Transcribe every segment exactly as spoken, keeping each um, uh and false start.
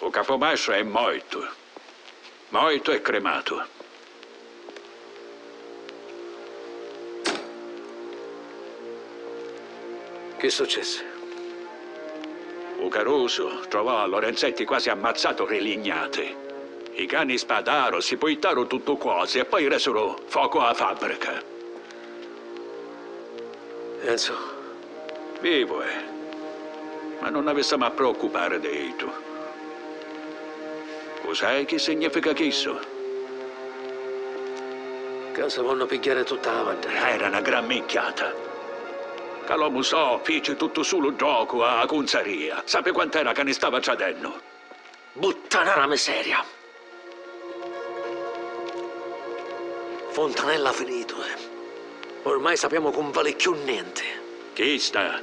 Lu capumastru è mortu. Mortu e crimatu. Chi successi? U carusu trovò a Lorenzetti quasi ammazzatu ri lignati. I cani spataru, si purtaru tuttu cosi e poi resiru focu a fabbrica. Enzo. Vivu è. Ma nun avissimu a preoccupari di iddu. U sai chi significa chissu? Ca si vonnu pigghiari tutta a vanneria. Era na gran minchiata. Ca l'omu so fici tuttu sulu ddocu a cunzaria. Sapi quant'era ca ni stava tradennu? Buttana ra miseria! Fontanella finitu, eh. Ormai sapemu ca 'un vali cchiù nenti. Chista,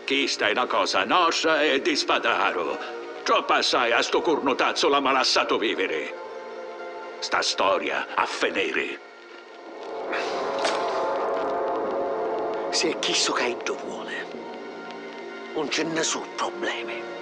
chista è na cosa nostra e di spataru. Troppu assai a stu curnutazzu l'ama lassatu viviri. Sta storia ha finiri. Si è chissu ca iddu voli, 'un ci nni su problemi.